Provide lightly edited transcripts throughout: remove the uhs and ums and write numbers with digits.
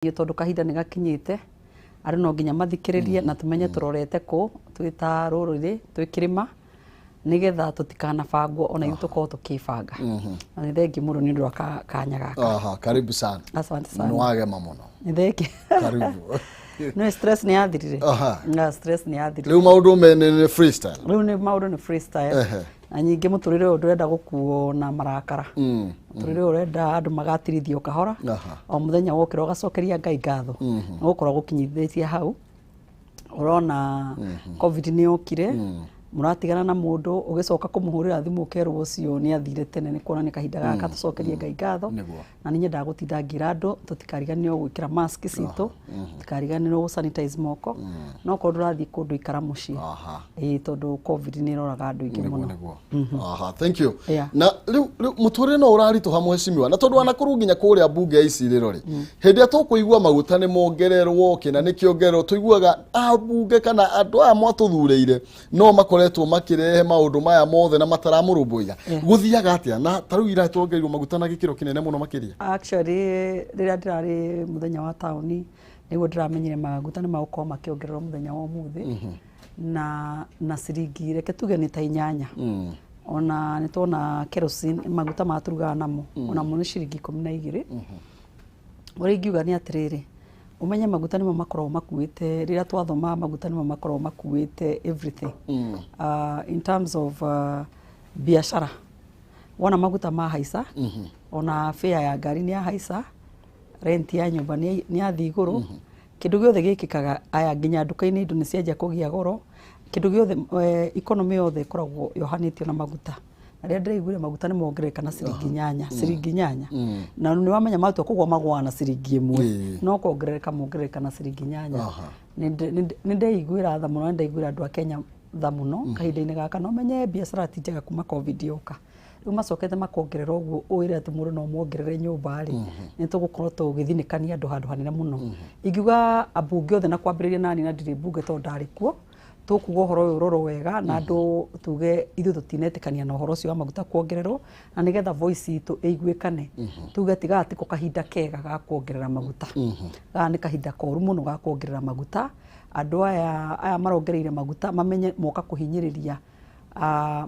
Tondũ kahinda nĩ gakinyĩte, andũ no nginya mathikĩrĩrie na tũmenye tũrorete kũ twĩ ta rũrĩrĩ, twĩ kĩrĩma, nĩgetha tũtikanabangwo ona ithuĩ tũkorwo tũkĩbanga. Na nĩ thengiũ mũno nĩ ũndũ wa kanya gaka. Aha, karibu sana. Asante sana. Nĩ wagema mũno. Nĩ thengiũ. Karibu. No stress nĩ yathirire. Na stress nĩ yathirire. Rĩu maũndũ me nĩ freestyle. Rĩu nĩ maũndũ nĩ freestyle. Na nyingĩ mũtũrĩre ũyũ ndũrenda gũkuo na marakara. Mũtũrĩre ũyũ ũrenda andũ magatirithio kahora. O mũthenya wokĩra ũgacokeria Ngai ngatho. Nĩ gũkorwo gũkinyithĩtie hau. Ũrona COVID nĩ yokire, mũratigana na mũndũ, ũgĩcoka kũmũhũrĩra thimũ ũkerwo ũcio nĩ athire tene, nĩ kuonania kahinda gaka tũcokerie Ngai ngatho. Na nĩ nyendaga gũtinda ngĩra andũ tũtikariganĩrwo gwĩkĩra mask citũ, tũtikariganĩrwo gũ sanitize moko, no korwo ndũrathiĩ kũndũ ikara mũciĩ. Ĩĩ, tondũ COVID nĩ ĩroraga andũ aingĩ mũno. Nĩguo. Aha, thank you. Na rĩu mũtũrĩre no ũraritũha mheshimiwa, na tondũ wanakorwo nginya kũrĩa mbunge ya icirĩro rĩ, hĩndĩ ĩrĩa tũkũigua maguta nĩ mongererwo kĩna nĩ kĩongererwo, tũiguaga ambunge kana andũ aya mwatũthurĩire no makoretwo makĩrehe maũndũ maya mothe na mataramũrũmbũiya. Gũthiaga atĩa? Na ta rĩu ira tuongereirwo maguta na gĩkĩro kĩnene mũno makĩria. Actually rĩrĩa ndĩrarĩ mũthenya wa taũni nĩguo ndĩramenyire maguta nĩ magũkorwo makĩongererwo mũthenya wa ũmũthĩ. Na ciringi reke tuge nĩ ta 8. Ona nĩ tuona kerosene, maguta ma tũrugaga namo, onamo nĩ ciringi 12. Ũrĩa ingiuga nĩ atĩrĩrĩ, ũmenye maguta nĩmo makoragwo makuĩte, rĩrĩa twathoma maguta nĩmo makoragwo makuĩte everything. In terms of biashara, wona maguta mahaica, ona fare ya ngari nĩ yahaica, rent ya nyũmba nĩ yathiĩ igũrũ, kĩndũ gĩothe gĩkĩkaga aya nginya nduka-inĩ indo nĩ cianjia kũgĩa goro, kĩndũ gĩothe, economy yothe ĩkoragwo yohanĩtio na maguta. Na rĩrĩa ndĩraiguire maguta nĩ mongerereka na ciringi 8, ciringi 8. Na nĩ wamenya matua kũgwa magũaga na ciringi 1, no kuongerereka mongerereka na ciringi 8. Nĩ ndeiguĩra tha mũno, nĩ ndaiguĩra andũ a Kenya tha mũno kahinda-inĩ gaka. Na ũmenye biacara ti njega kuma COVID yoka. Rĩu macokete makongerera ũguo, ũĩre atĩ mũndũ no muongerere nyũmba rĩ, nĩ tũgũkorwo tũgĩthinĩkania andũ handũ hanene mũno. Ingiuga ambunge othe na kwambĩrĩria nani, na ndirĩ mbunge tondũ ndarĩ kuo, tũkuga ũhoro ũyũ ũrorwo wega na andũ tuge ithuĩ tũtinetĩkania na ũhoro ũcio wa maguta kuongererwo, na nĩgetha voice itũ ĩiguĩkane. Tuge atĩ gaka tiko kahinda kega ga kuongerera maguta. Gaka nĩ kahinda koru mũno ga kuongerera maguta. Andũ aya marongereire maguta mamenye moka kũhinyĩrĩria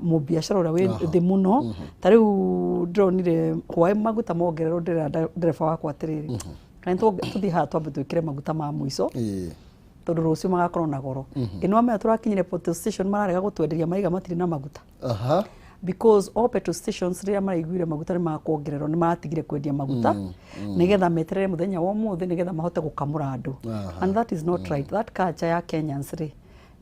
mũbiacara ũrĩa wĩ thĩ mũno. Ta rĩu ndĩronire hwaĩ maguta mongererwo, ndĩrera ndereba wakwa atĩrĩrĩ, kana tũthiĩ haha twambe twĩkĩre maguta ma mũico, tondũ rũciũ magakorwo na goro. Ĩ nĩwamenya tũrakinyire petrol station mararega gũtwenderia, maraiga matirĩ na maguta. Because all petrol stations rĩrĩa maraiguire maguta nĩ makuongererwo, nĩ maratigire kwendia maguta nĩgetha meterere mũthenya wa ũmũthĩ nĩgetha mahote gũkamũra andũ. And that is not right. That culture ya Kenyans rĩ,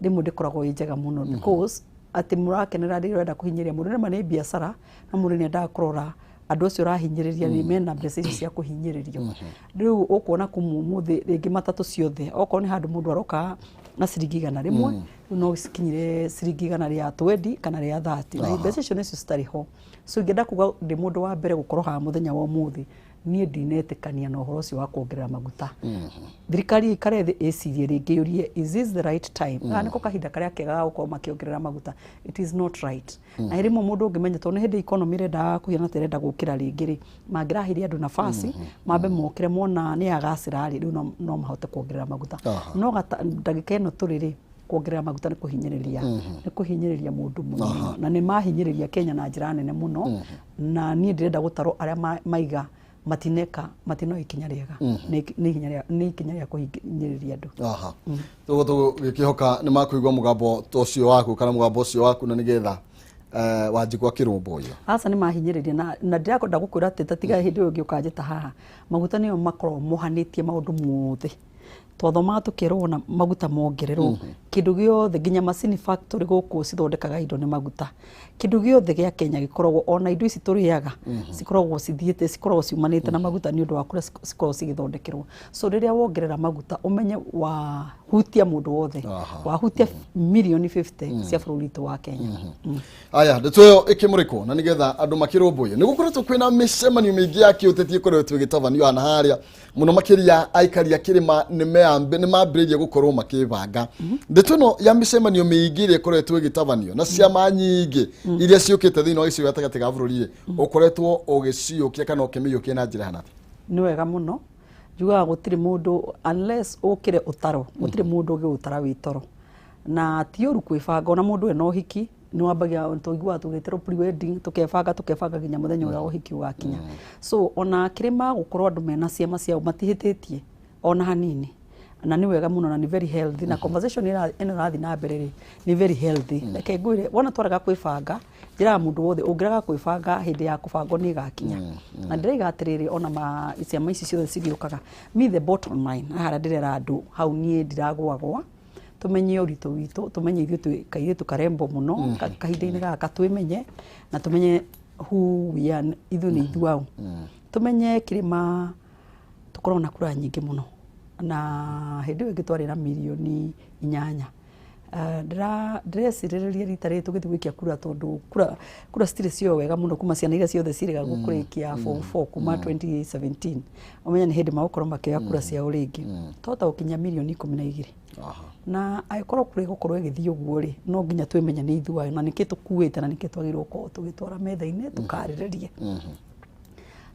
rĩmwe ndĩkoragwo ĩ njega mũno, because atĩ mũrakenera rĩrĩa ũrenda kũhinyĩrĩria mũndũ, nĩma nĩ biacara, no mũndũ nĩ endaga kũrora andũ acio ũrahinyĩrĩria nĩ mena mbeca icio cia kũhinyĩrĩrio. Rĩu ũkuona kuma ũmũthĩ rĩngĩ matatũ ciothe, okorwo nĩ handũ mũndũ aroka na ciringi 100, rĩu no cikinyire ciringi 120 kana 130, na mbeca icio nĩcio citarĩ ho. So ingĩenda kuga ndĩ mũndũ wa mbere gũkorwo haha mũthenya wa ũmũthĩ, niĩ ndinetĩkania na ũhoro ũcio wa kuongerera maguta. Thirikari ĩikare thĩ ĩcirie rĩngĩ, yũrie, is this the right time? Gaka nĩko kahinda karĩa kega ga gũkorwo makĩongerera maguta? It is not right. Na rĩmwe mũndũ ũngĩmenya, tondũ nĩ hĩndĩ economy ĩrendaga kũhiana ta ĩrenda gũkĩra rĩngĩ rĩ, mangĩraheire andũ nafasi mambe mokĩre, mona nĩ yagacĩra rĩ, rĩu no mahote kuongerera maguta. No ndagĩka ĩno tũrĩ rĩ, kuongerera maguta nĩ kũhinyĩrĩria, nĩ kũhinyĩrĩria mũndũ mũno, na nĩ mahinyĩrĩria Kenya na njĩra nene mũno. Na niĩ ndĩrenda gũtarwo arĩa maiga matineka, matinoya ikinya rĩega. Nĩ ikinya rĩa kũhinyĩrĩria andũ. Tũguo tũgĩkĩhoka nĩ makũigua mũgambo ta ũcio waku kana mũgambo ũcio waku, na nĩgetha Wanjikũ akĩrũmbũiyo. Aca, nĩ mahinyĩrĩria, na ndĩrakwenda gũkwĩra atĩ ta tiga hĩndĩ ĩyo ĩngĩ ũkanjĩta haha, maguta nĩyo makoragwo mohanĩtie maũndũ mothe. Twathomaga tũkerwo wona maguta mongererwo, kĩndũ gĩothe nginya macini factory gũkũ cithondekaga indo nĩ maguta. Kĩndũ gĩothe gĩa Kenya gĩkoragwo, ona indo ici tũrĩaga cikoragwo cithiĩte, cikoragwo ciumanĩte na maguta nĩ ũndũ wa kũrĩa cikoragwo cigĩthondekerwo. So rĩrĩa wongerera maguta, ũmenye wahutia mũndũ wothe, wahutia mirioni 50 cia bũrũri witũ wa Kenya. Aya, ndeto ĩyo ĩkĩmũrĩkwo na nĩgetha andũ makĩrũmbũiye. Nĩ gũkoretwo kwĩna mĩcemanio mĩingĩ ya kĩũteti ĩkoretwo ĩgĩtabanio haha na harĩa mũno makĩria aikari a kĩrĩma nĩ mambĩrĩirie gũkorwo makĩbanga. Ndeto ĩno ya mĩcemanio mĩingĩ ĩrĩa ĩkoretwo ĩgĩtabanio na ciama nyingĩ iria ciũkĩte thĩinĩ wa gĩcigo gatagatĩ ga bũrũri rĩ, ũkoretwo ũgĩciũkia kana ũkĩmĩiyũkia na njĩra hana atĩa? Nĩ wega mũno. Njugaga gũtirĩ mũndũ unless ũkĩre ũtaro, gũtirĩ mũndũ ũngĩgũtara wĩ toro. Na ti ũru kwĩbanga, ona mũndũ ena ũhiki nĩ wambagia tũiguaga tũgĩtĩrwo pre-wedding, tũkebanga tũkebanga nginya mũthenya ũrĩa ũhiki ũgakinya. So ona kĩrĩma gũkorwo andũ mena ciama ciao matihĩtĩtie ona hanini, na nĩ wega mũno na nĩ very healthy, na conversation ĩno ĩrathiĩ na mbere rĩ nĩ very healthy. Reke ngwĩre, wona twarega kwĩbanga, njĩraga mũndũ wothe ũngĩrega kwĩbanga hĩndĩ ya kũbangwo nĩ ĩgakinya. Na ndĩraiga atĩrĩrĩ, ona ma ciama ici ciothe cigĩũkaga, me the bottom line harĩa ndĩrera andũ hau niĩ ndiragwagwa, tumenye ũritũ witũ, tumenye ithuĩ twĩ kairĩtu karembo mũno kahinda-inĩ gaka, twĩmenye na tumenye who we are, ithuĩ nĩ ithuĩ aũ. Tumenye kĩrĩma tũkoragwo na kura nyingĩ mũno, na hĩndĩ ĩyo ĩngĩ twarĩ na 8 mirioni. Ndĩrecirĩrĩria rita rĩrĩ tũgĩthiĩ gũikia kura, tondũ kura citirĩ cio wega mũno kuma ciana iria ciothe ciĩrĩga kũrĩkia form 4 kuma 2017, ũmenye nĩ hĩndĩ magũkorwo makĩoya kura ciao rĩngĩ, twahota gũkinyia 12 mirioni. Na angĩkorwo kura ĩgũkorwo ĩgĩthiĩ ũguo rĩ, no nginya twĩmenye nĩ ithuĩ ayo na nĩkĩ tũkuĩte na nĩkĩ twagĩrĩirwo gũkorwo tũgĩtwara metha-inĩ tũkarĩrĩrie.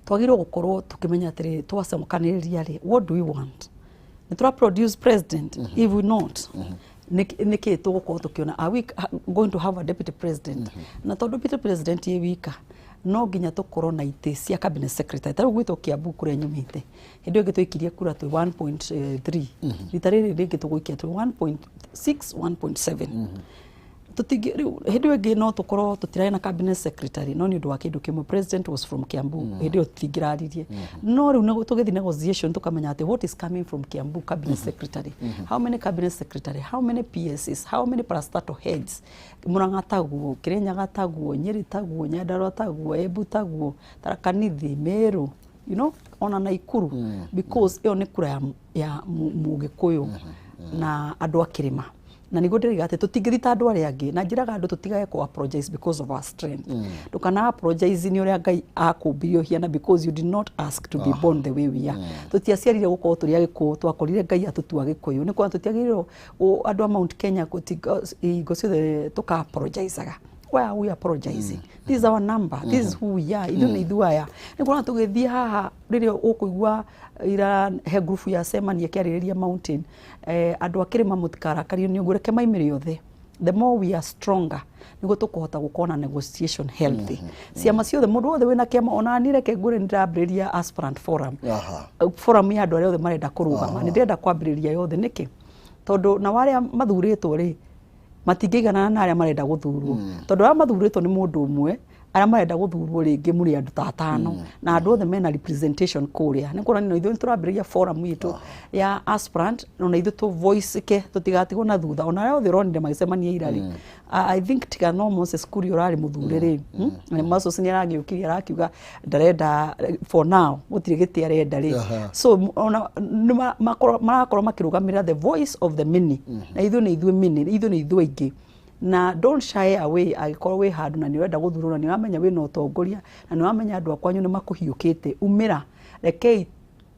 Twagĩrĩirwo gũkorwo tũkĩmenya atĩrĩrĩ, twacokanĩrĩria rĩ, what do we want? Nĩ tũra produce president? If we not, nĩkĩ tũgũkorwo tũkĩona? Are we going to have a deputy president? Na tondũ deputy president ĩ wika, no nginya tũkorwo na itĩ cia cabinet secretary. Ta rĩu gwitũ Kiambu kũrĩa nyumĩte, hĩndĩ ĩyo ĩngĩ twaikirie kura twĩ 1.3, rita rĩrĩ rĩngĩ tũgũikia twĩ 1.6, 1.7. Tũtingĩ rĩu hĩndĩ ĩyo ĩngĩ no tũkorwo tũtirarĩ na cabinet secretary, no nĩ ũndũ wa kĩndũ kĩmwe, president was from Kiambu, hĩndĩ ĩyo tũtingĩraririe. No rĩu tũgĩthiĩ negotiation tũkamenya atĩ what is coming from Kiambu cabinet secretary, how many cabinet secretary, how many PSs, how many parastatal heads? Murang'a taguo, Kirinyaga taguo, Nyeri taguo, Nyandarua taguo, Embu taguo, Tharaka Nithi, Meru, ona Naikuru, because ĩyo nĩ kura ya Mũgĩkũyũ na andũ a kĩrĩma. Na nĩguo ndĩraiga atĩ tũtingĩthi ta andũ arĩa angĩ, na njĩraga andũ tũtigage kũ apologize because of our strength. Ndũkana apologize nĩ ũrĩa Ngai akũmbire ũhiana, because you did not ask to be born the way we are. Tũtiaciarire gũkorwo tũrĩ Agĩkũyũ, twakorire Ngai atũtua Gĩkũyũ. Nĩ kuona tũtiagĩrĩirwo andũ a Mount Kenya hingo ciothe tũka apologizaga. Why are we apologizing? This is our number, this is who we are, ithuĩ nĩ ithuĩ aya. Nĩ kuona tũgĩthiĩ haha rĩrĩa ũkũigua ira he group ya cemania ĩkĩarĩrĩria mountain, andũ a kĩrĩma mũtikarakario nĩ ũguo, reke maimĩre othe. The more we are stronger, nĩguo tũkũhota gũkorwo na negotiation healthy. Ciama ciothe, mũndũ wothe wĩna kĩama, ona niĩ reke ngwĩre, nĩ ndĩrambĩrĩria aspirant forum, forum ya andũ arĩa othe marenda kũrũgama. Nĩ ndĩrenda kwambĩrĩria yothe. Nĩkĩ? Tondũ na arĩa mathurĩtwo rĩ, matingĩiganana na arĩa marenda gũthurwo, tondũ arĩa mathurĩtwo nĩ mũndũ ũmwe, arĩa marenda gũthurwo rĩngĩ mũrĩ andũ ta atano, na andũ othe mena representation kũrĩa. Nĩ kuonania ithuĩ nĩ tũrambĩrĩria forum itũ ya aspirant, ona ithuĩ tũ voice ke tũtigatigwo na thutha. Ona arĩa othe ũronire magĩcemania ira rĩ, I think tiga no Moses Kuria ũrarĩ mũthure rĩ, Na Moses nĩ aragĩũkirie arakiuga ndarenda, for now gũtirĩ gĩtĩ arenda rĩ. So ona nĩ marakorwo makĩrũgamĩrĩra the voice of the many, na ithuĩ nĩ ithuĩ many, ithuĩ nĩ ithuĩ aingĩ. Na don't shy away angĩkorwo wĩ handũ na nĩ ũrenda gũthurwo na nĩ ũramenya wĩna ũtongoria na nĩ ũramenya andũ a kwanyu nĩ makũhiũkĩte, umĩra. Rekei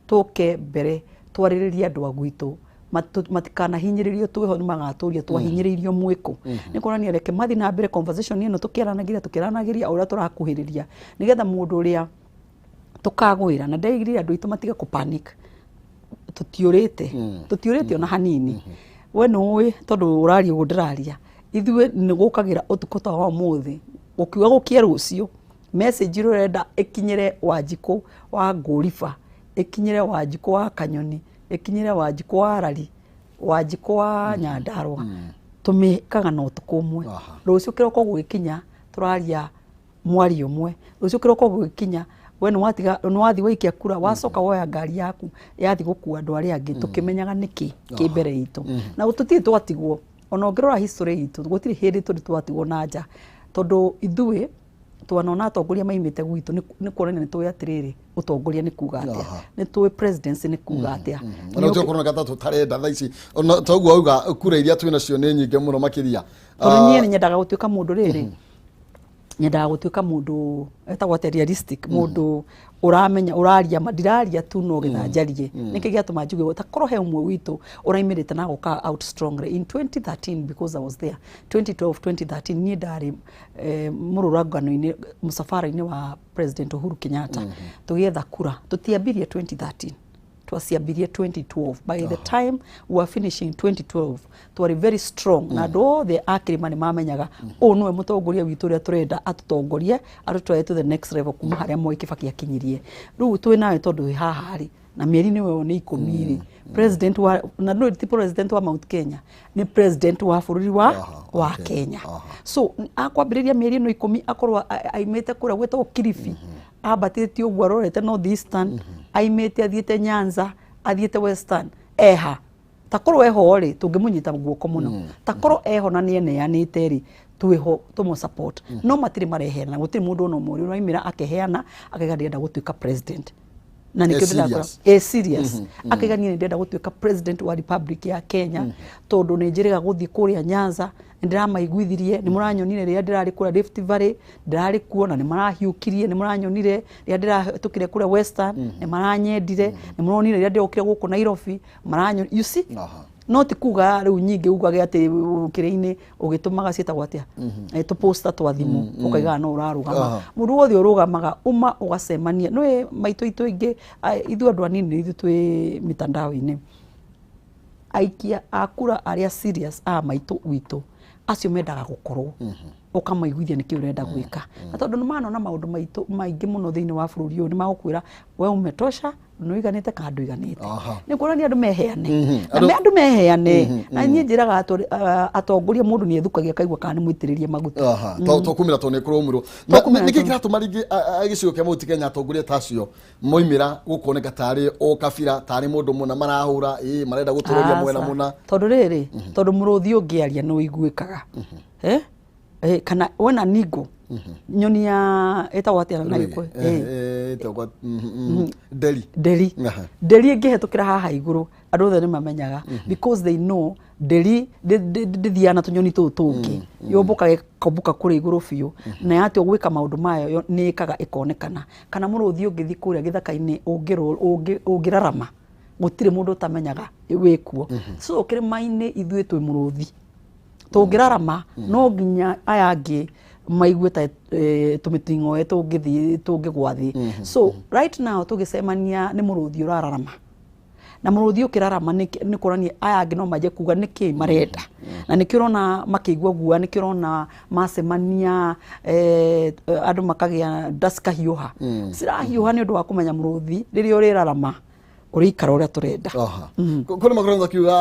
tũke mbere twarĩrĩrie andũ a gwitũ, matikanahinyĩrĩrio. Twĩho nĩ magatũria twahinyĩrĩirio mwĩkũ. Nĩ kuonania reke mathiĩ na mbere conversation ĩno, tũkĩaranagĩria tũkĩaranagĩria o ũrĩa tũrakuhĩrĩria, nĩgetha mũndũ ũrĩa tũkagwĩra. Na ndeigire andũ aitũ matige kũ panic, tũtiũrĩte, tũtiũrĩte ona hanini. We nĩ ũĩ tondũ ũraria ũguo ndĩraria, ithuĩ nĩ gũkagĩra ũtukũ ta wa ũmũthĩ gũkiuga gũkie rũciũ, message ĩrĩa ũrenda ĩkinyĩre Wanjikũ wa Ngũriba, ĩkinyĩre Wanjikũ wa Kanyoni, ĩkinyĩre Wanjikũ wa Rari, Wanjikũ wa Nyandarũa, tũmĩkaga na ũtukũ ũmwe. Rũciũ kĩroko gũgĩkinya tũraria mwario ũmwe. Rũciũ kĩroko gũgĩkinya, we nĩ watiga nĩ wathiĩ waikia kura, wacoka woya ngari yaku yathi gũkua andũ arĩa angĩ, tũkĩmenyaga nĩkĩ kĩ mbere itũ. Na tũtirĩ twatigwo. Ona ũngĩrora history itũ, gũtirĩ hĩndĩ tũrĩ twatigwo na nja, tondũ ithuĩ twanona atongoria maimĩte gwitũ. Nĩ kuonania nĩ tũĩ atĩrĩrĩ, ũtongoria nĩ kuga atĩa, nĩ tũĩ presidency nĩ kuga atĩa. Ona tå korwo gata tũtarenda thaa ici, ona toguo auga kura iria twĩ nacio nĩ nyingĩ mũno makĩria. Tondũ niĩ nĩ nyendaga gũtuĩka mũndũ rĩrĩ, nyendaga gũtuĩka mũndũ etagwo atĩa, realistic, mũndũ ũramenya ũraria ma, ndiraria tu no getha njarie. Nĩkĩ gĩatũma njuge ta korwo he ũmwe witũ ũraimĩrĩte na agoka out strongly in 2013, because I was there 2012, 2013, niĩ ndarĩ mũrũrangano-inĩ, mũcabara-inĩ wa President Uhuru Kenyatta tũgĩetha kura. Tũtiambirie 2013. Twaciambirie 2012. By the time we were finishing 2012, twarĩ very strong, na andũ othe a kĩrĩma nĩ mamenyaga ũũ nĩwe mũtongoria witũ ũrĩa tũrenda atũtongorie, atũtware to the next level kuma harĩa Moi Kibaki akinyirie. Rĩu twĩ nawe tondũ wĩ haha rĩ, na mĩeri nĩwe nĩ 10 rĩ, president wa na no ti president wa Mount Kenya, nĩ president wa bũrũri wa wa Kenya. So akwambĩrĩria mĩeri ĩno 10, akorwo aimĩte kũrĩa gwĩtagwo Kilifi, ambatĩte ũguo arorete North Eastern, aimĩte athiĩte Nyanza, athiĩte Western, eha takorwo eho rĩ, tũngĩmũnyita guoko mũno. Takorwo eho na nĩeneanĩte rĩ, twĩho tũmũ support. No matirĩ mareheana, gũtirĩ mũndũ ona ũmwe ũrĩa ũraimĩra akeheana akaiga ndĩrenda gũtuĩka president. Na nĩkĩo ndĩrakora ĩ serious, akaiga niĩ nĩndĩrenda gũtuĩka president wa Republic ya Kenya, tondũ nĩ njĩrĩga gũthiĩ kũrĩa Nyanza, nĩ ndĩramaiguithirie, nĩ mũranyonire rĩrĩa ndĩrarĩ kũrĩa Rift Valley, ndĩrarĩ kuo na nĩ marahiũkirie, nĩ mũranyonire rĩrĩa ndĩrahĩtũkire kũrĩa Western, nĩ maranyendire, nĩ mũronire rĩrĩa ndĩrokire gũkũ Nairobi, maranyo, you see. No ti kuga rĩu nyingĩ ugage atĩ kĩrĩa-inĩ ũgĩtũmaga ciĩtagwo atĩa, tũposta twa thimũ, ũkaigaga no ũrarũgama. Mũndũ wothe ũrũgamaga uma ũgacemania nĩ maitũ itũ aingĩ, ithuĩ andũ anini ithuĩ twĩ mitandao-inĩ, aikia a kura arĩa serious a maitũ witũ acio mendaga gũkorwo ũkamaiguithia nĩkĩ ũrenda gwĩka, na tondũ nĩ manona maũndũ maitũ maingĩ mũno thĩinĩ wa bũrũri ũyũ, nĩ magũkwĩra we umetosha, nĩũiganĩte kana ndũiganĩte. Nĩ kuonania andũ meheane na andũ meheane, na niĩ njĩraga atongoria mũndũ nĩ ethukagia akaigua kana nĩ mũitĩrĩrie maguta. To kumĩra to nĩ kũrũmĩrwo. Nĩkĩ kĩratũma rĩngĩ gĩcigo kĩa Mount Kenya atongoria ta acio moimĩra gũkoneka tarĩ o kabira, tarĩ mũndũ mũna marahũra, ĩ marenda gũtũrũria mwena mũna? Tondũ rĩrĩ, tondũ mũrũthi ũngĩaria nĩ ũiguĩkaga, kana wena ningo nyoni ya ĩtagwo atĩa na Gĩkũyũ? Ĩtagwo nderi. Nderi. Nderi ĩngĩhetũkĩra haha igũrũ, andũ othe nĩ mamenyaga, because they know nderi ndĩthiaga na tũnyoni tũũ tũngĩ, yũmbũkaga ĩkombũka kũrĩa igũrũ biũ, na yatua gwĩka maũndũ mayo nĩ ĩkaga ĩkonekana. Kana mũrũthi ũngĩthiĩ kũrĩa gĩthaka-inĩ ũngĩrarama, gũtirĩ mũndũ ũtamenyaga wĩkuo. So kĩrĩma-inĩ ithuĩ twĩ mũrũthi, tũngĩrarama no nginya aya angĩ maigue ta tũmĩting'oe tũngĩthiĩ tũngĩgwa thĩ. So right now tũgĩcemania nĩ mũrũthi ũrararama, na mũrũthi ũkĩrarama nĩ kuonania aya angĩ no manjie kuga nĩkĩ marenda, na nĩkĩo ũrona makĩigua guoya, nĩkĩo ũrona macemania andũ makagĩa nda cikahiũha, cirahiũha nĩ ũndũ wa kũmenya mũrũthi rĩrĩa ũrĩrarama ũrĩikara ũrĩa tũrenda. Kũrĩ makoretwo makiuga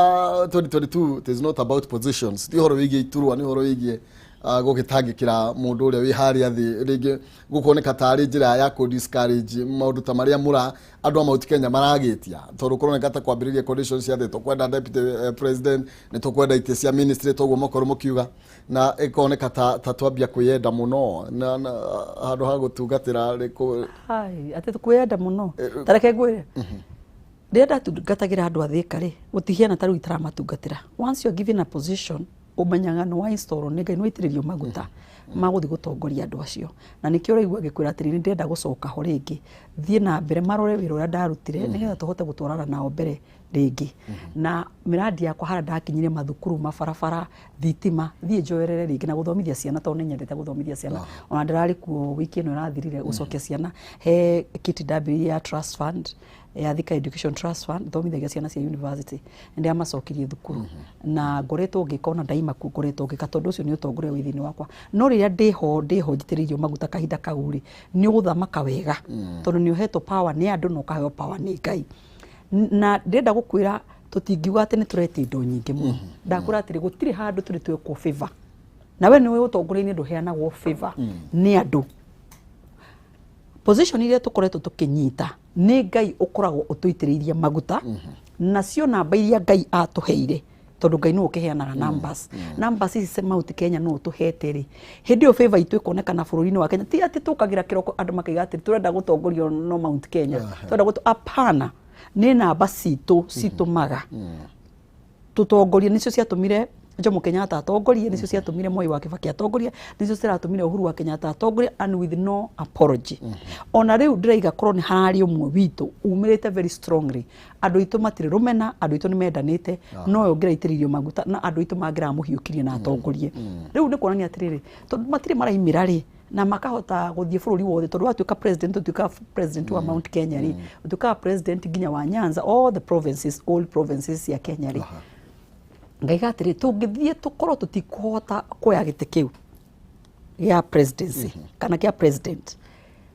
2022 it is not about positions, ti ũhoro wĩgiĩ iturwa, nĩ ũhoro wĩgiĩ gũgĩtangĩkĩra mũndũ ũrĩa wĩ harĩa thĩ, rĩngĩ gũkoneka tarĩ njĩra ya kũ discourage maũndũ ta marĩa mũra andũ a Mount Kenya maragĩtia, tondũ kũroneka ta kwambĩrĩria conditions cia thĩ, tũkwenda deputy president, nĩ tũkwenda itĩ cia ministry, toguo makorwo mũkiuga, na ĩkoneka ta twambia kwĩyenda mũno na handũ ha gũtungatĩra. Atĩ kwĩyenda mũno, ta reke ngwĩre, rĩrĩa ndatungatagĩra andũ a Thĩka rĩ, gũtihiana ta rĩu itaramatungatĩra. Once you are given a position, ũmenyaga nĩ wa install nĩ Ngai, nĩ waitĩrĩrio maguta ma gũthiĩ gũtongoria andũ acio, na nĩkĩo ũraigua ngĩkwĩra atĩrĩ, nĩ ndĩrenda gũcoka ho rĩngĩ, thiĩ na mbere marore wĩra ũrĩa ndarutire, nĩgetha tũhote gũtwarana nao mbere rĩngĩ na mĩrandi yakwa harĩa ndakinyire, mathukuru, mabarabara, thitima, thiĩ njoerere rĩngĩ na gũthomithia ciana, tondũ nĩ nyendete gũthomithia ciana. Ona ndĩrarĩ kuo wiki ĩno ĩrathirire gũcokia ciana he kiti ndambĩrĩirie ya trust fund ya Thika Education Trust Fund, thomithagia ciana cia university, nĩ ndĩramacokirie thukuru na ngoretwo ngĩka, ona ndaima kuo ngoretwo ngĩka, tondũ ũcio nĩ ũtongoria wĩ thĩinĩ wakwa. No rĩrĩa ndĩho njitĩrĩirio maguta kahinda kau rĩ, nĩ ũgũthamaka wega, tondũ nĩ ũhetwo power nĩ andũ na ũkaheo power nĩ Ngai. Na ndĩrenda gũkwĩra tũtingiuga atĩ nĩ tũretia indo nyingĩ mũno. Ndakwĩra atĩrĩ, gũtirĩ handũ tũrĩ twekwo favor, na we nĩwe ũtongoria-inĩ ndũheanagwo favor nĩ andũ. Position iria tũkoretwo tũkĩnyita nĩ Ngai ũkoragwo ũtũitĩrĩirie maguta, nacio namba iria Ngai atũheire, tondũ Ngai nĩwe ũkĩheanaga numbers, numbers ici Mount Kenya nĩwe ũtũhete rĩ, hĩndĩ ĩyo favor itũ ĩkonekana bũrũri-inĩ wa Kenya. Ti atĩ tũkagĩra kĩroko andũ makaiga atĩ tũrenda gũtongorio no Mount Kenya, tũrenda gũto, apana, nĩ namba citũ citũmaga tũtongorie. Nĩcio ciatũmire Jomo Kenyatta atongorie, nĩcio ciatũmire Moi wa Kibaki atongorie, nĩcio ciratũmire Uhuru wa Kenyatta atongorie, and with no apology. Ona rĩu ndĩraiga korwo nĩ hararĩ ũmwe witũ umĩrĩte very strongly, andũ aitũ matirĩ rũmena, andũ aitũ nĩ mendanĩte, no we ũngĩraitĩrĩirio maguta na andũ aitũ mangĩramũhiũkirie na atongorie. Rĩu nĩ kuonania atĩrĩrĩ, tondũ matirĩ maraimĩra rĩ, Na makahota gũthiĩ bũrũri wothe, tondũ watuĩka president, ũtuĩkaga president wa Mount Kenya rĩ, ũtuĩkaga president nginya wa Nyanza, all the provinces, all provinces cia Kenya rĩ. Ngaiga atĩrĩ, tũngĩthiĩ tũkorwo tũtikũhota kuoya gĩtĩ kĩu gĩa presidency kana kĩa president,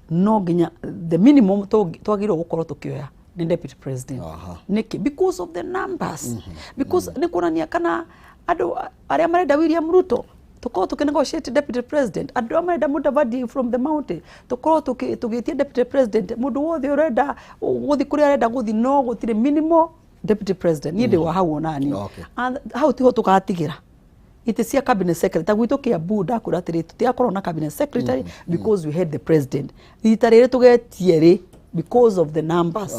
no nginya the minimum twagĩrĩirwo gũkorwo tũkĩoya nĩ deputy president. Nĩkĩ? Because of the numbers, because nĩ kuonania kana andũ arĩa marenda William Ruto, tũkorwo tũkĩnegotiate deputy president, andũ arĩa marenda Mudavadi from the mountain, tũkorwo tũgĩtia deputy president, mũndũ wothe ũrenda gũthiĩ kũrĩa arenda gũthiĩ, no gũtirĩ minimal deputy president. Niĩ ndĩ wa hau onani. And hau tiho tũgatigĩra itĩ cia cabinet secretary. Ta gwitũ Kiambu, ndakwĩra atĩrĩ, tũtigakorwo na cabinet secretary because we had the president. Rita rĩrĩ tũgetie rĩ because of the numbers.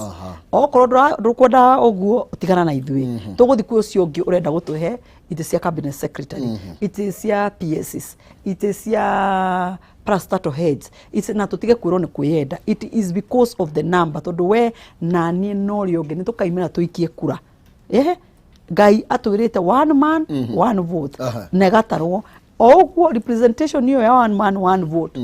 Okorwo ndũkwenda ũguo, tigana na ithuĩ, tũgũthiĩ kwĩ ũcio ũngĩ ũrenda gũtũhe itĩ cia cabinet secretary, itĩ cia PSs, itĩ cia parastatal heads, itĩ, na tũtige kwĩrwo nĩ kwĩyenda. It is because of the number, tondũ we na niĩ no ũrĩa ũngĩ nĩ tũkaimĩra tũikie kura. Ehe, Ngai atwĩrĩte one man, one vote. Na ĩgatarwo o ũguo representation ĩyo ya one man, one vote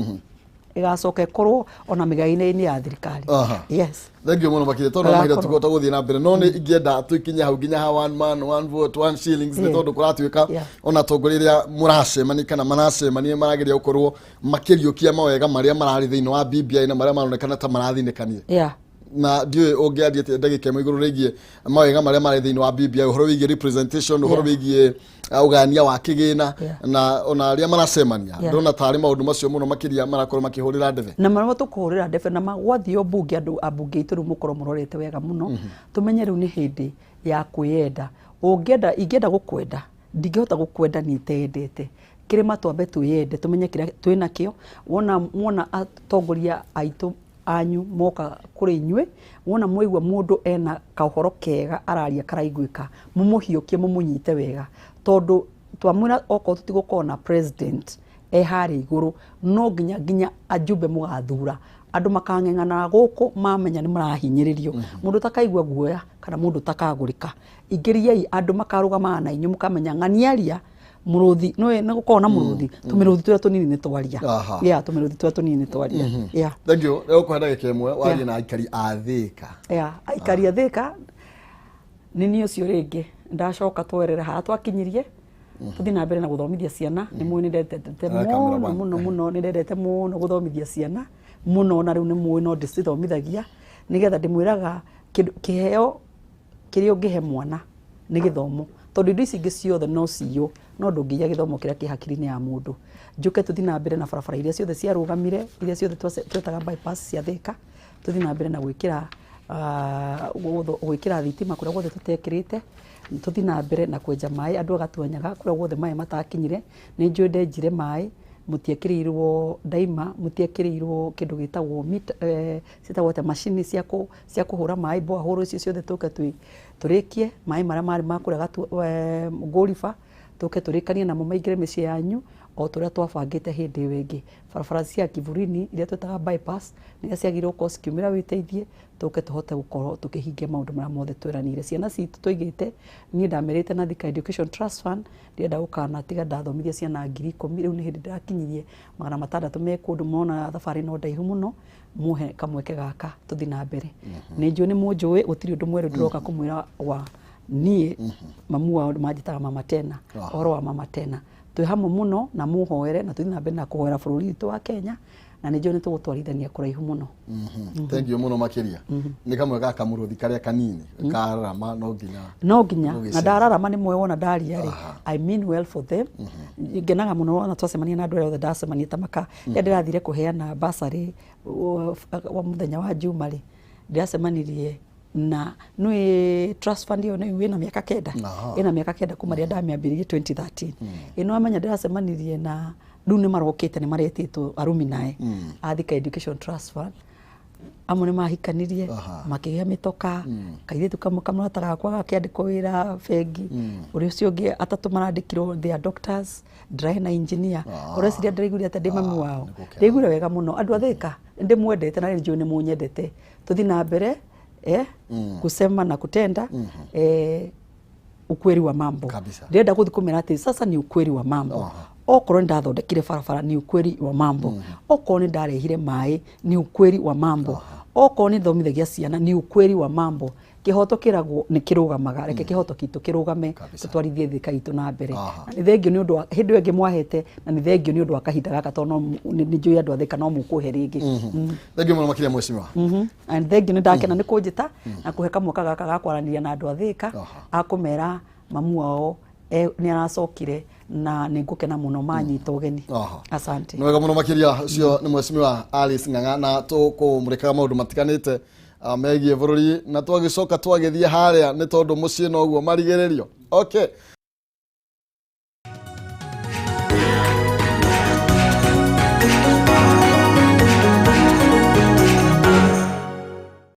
ĩgacoka ĩkorwo ona mĩgaĩne-inĩ ya thirikari. Yes. Thank you mũno makĩria, tondũ mahinda tũkũhota gũthiĩ na mbere, no nĩ ingĩenda tũkinye hau nginya ha one man, one vote, one shillings, nĩ tondũ kũratuĩka ona atongoria arĩa mũracemania kana maracemania marageria gũkorwo makĩriũkia mawega marĩa mararĩ thĩinĩ wa BBI na marĩa maronekana ta marathinĩkanire. Na ndiũĩ ũngĩaria atĩa ndagĩka ĩmwe igũrũ rĩgiĩ mawega marĩa marĩ thĩinĩ wa BBI, ũhoro wĩgiĩ representation, ũhoro wĩgiĩ ũgayania wa kĩgĩna, na ona arĩa maracemania, ndona tarĩ maũndũ macio mũno makĩria marakorwo makĩhũrĩra ndebe. Na marĩa tũkũhũrĩra ndebe na gwathiĩ mbunge, andũ ambunge aitũ rĩu mũkorwo mũrorete wega mũno, tũmenye rĩu nĩ hĩndĩ ya kwĩyenda. Ũngĩenda, ingĩenda gũkwenda, ndingĩhota gũkwenda niĩ iteyendete. Kĩrĩma twambe twĩyende, tũmenye kĩrĩa twĩnakĩo. Wona mwona atongoria aitũ anyu moka kũrĩ inyuĩ, wona mwaigua mũndũ ena kaũhoro kega araria karaiguĩka, mũmũhiũkie, mũmũnyite wega, tondũ twamwĩra okorwo tũtigũkorwo na president e harĩa igũrũ, no nginya ajumbe mũgathura andũ makang'eng'ana gũkũ mamenya nĩ marahinyĩrĩrio. Mũndũ ũtakaigua guoya kana mũndũ ũtakagũrĩka, ingĩriai andũ makarũgamaga na inyuĩ, mũkamenya ng'aniaria mũrũthi nĩ nĩ gũkorwo na mũrũthi, tũmĩrũthi tũrĩa tũnini nĩ twaria. Yeah, tũmĩrũthi tũrĩa tũnini nĩ twaria, yeah. Thank you. Rĩu ũkũhe ndagĩka ĩmwe warie na aikari a Thĩka. Yeah, aikari a Thĩka, nĩ niĩ ũcio rĩngĩ ndacoka twerere haha twakinyirie, tũthiĩ na mbere na gũthomithia ciana. Nĩ mũĩ nĩ ndendete Ah, camera mũno one. mũno mũno, nĩ ndendete mũno gũthomithia ciana mũno, na rĩu nĩ mũĩ no ndĩcithomithagia nĩgetha ndĩmwĩraga kĩndũ kĩheo kĩrĩa ũngĩhe mwana nĩ gĩthomo, tondũ indo ici ingĩ ciothe no ciywo, no ndũngĩiya gĩthomo kĩrĩa kĩ hakiri-inĩ ya mũndũ. Njũke tũthiĩ na mbere na barabara iria ciothe ciarũgamire, iria ciothe twetaga bypass cia Thĩka, tũthiĩ na mbere na gwĩkĩra gwĩkĩra thitima kũrĩa guothe tũtekĩrĩte, tũthiĩ na mbere na kwenja maĩ andũ agatuanyaga kũrĩa guothe maĩ matakinyire. Nĩ njũĩ ndenjire maĩ mũtiekĩrĩirwo, ndaima mũtiekĩrĩirwo kĩndũ gĩtagwo mita, ciĩtagwo atĩa, macini cia kũhũra maĩ, borehole icio ciothe tũke tũrĩkie maĩ marĩa marĩ ma kũrĩa Ngũriba, tũke tũrĩkanie namo maingĩre mĩciĩ yanyu o ta ũrĩa twabangĩte hĩndĩ ĩyo ĩngĩ. Barabara cia Kiburini iria twĩtaga bypass nĩrĩa ciagĩrĩirwo gũkorwo cikiumĩra wĩteithie, tũke tũhote gũkorwo tũkĩhingia maũndũ marĩa mothe tweranĩire. Ciana citũ tũigĩte, niĩ ndamerĩte na Thika Education Trust Fund ndĩrenda gũkana tiga ndathomithia ciana 10,000. Rĩu nĩ hĩndĩ ndĩrakinyirie 600 me kũndũ, mona thabarĩ no ndaihu mũno, muhe kamweke gaka tũthiĩ na mbere. Nĩ njũĩ nĩ mũnjũĩ, gũtirĩ ũndũ mwerũ ndĩroka kũmwĩra wa niĩ mamu wao manjĩtaga Mama Tena. Ũhoro wa Mama Tena, twĩ hamwe mũno na mũhoere na tũthiĩ na mbere na kũhoera bũrũri witũ wa Kenya, na nĩ njũĩ nĩ tũgũtwarithania kũraihu mũno. Thank you mũno makĩria. Nĩ kamwe ga kamũrũthi karĩa kanini kararama no nginya no nginya Ũgĩcenjia. Na ndararama nĩ moĩ wona ndaria rĩ, I mean well for them. Ngenaga mũno wona twacemania na andũ arĩa othe ndacemania ta maka rĩrĩa ndĩrathire kũheana basarĩ wa mũthenya wa Juma rĩ, ndĩracemanirie na nĩ trust fund ĩyo nĩ ĩna mĩaka 9. Ĩna mĩaka 9 kuma rĩrĩa ndamĩambĩrĩirie 2013. Ĩno amenya ndĩracemanirie na rĩu nĩ marokĩte, nĩ maretĩtwo alumni a Thika Education Trust Fund. Amwe nĩ mahikanirie, makĩgĩa mĩtoka, kairĩtu kamwe kamũrata gakwa gakĩandĩkwo wĩra bengi, ũrĩa ũcio ũngĩ atatũ marandĩkirwo, they are doctors, ndĩrahe na engineer. Ũreciria ndĩraiguire atĩa ndĩ mami wao? Nĩ gũkena. Ndĩraiguire wega mũno. Andũ a Thĩka, ndĩmwendete na nĩ njũĩ nĩ mũnyendete. Tũthiĩ na mbere kusema na kutenda ukweli wa mambo. Kabisa. Ndĩrenda gũthiĩ kũmera atĩ sasa ni ukweli wa mambo. Okorwo nĩ ndathondekire barabara, ni ukweli wa mambo. Okorwo nĩ ndarehire maĩ, ni ukweli wa mambo. Okorwo nĩ thomithagia ciana, ni ukweli wa mambo. Kĩhoto kĩragwo nĩ kĩrũgamaga. Reke kĩhoto kitũ kĩrũgame, tũtwarithie Thĩka itũ na mbere. Na nĩ thengio nĩ ũndũ wa hĩndĩ ĩyo ĩngĩ mwahete, na nĩ thengio nĩ ũndũ wa kahinda gaka, tondũ no nĩ njũĩ andũ a Thĩka no mũkũhe rĩngĩ. Thengio mũno makĩria, mheshimiwa. And thengio, nĩ ndakena nĩ kũnjĩta na kũhe kamwaka gaka ga kwaranĩria na andũ a Thĩka, akũmera mamu wao nĩ aracokire, na nĩ ngũkena mũno manyita ũgeni. Asante. Nĩ wega mũno makĩria. Ũcio nĩ mheshimiwa Alice Ng'ang'a, na tũkũmũrĩkaga maũndũ matiganĩte megiĩ bũrũri, na twagĩcoka twagĩthiĩ harĩa nĩ tondũ mũciĩ noguo marigĩrĩrio. Okay.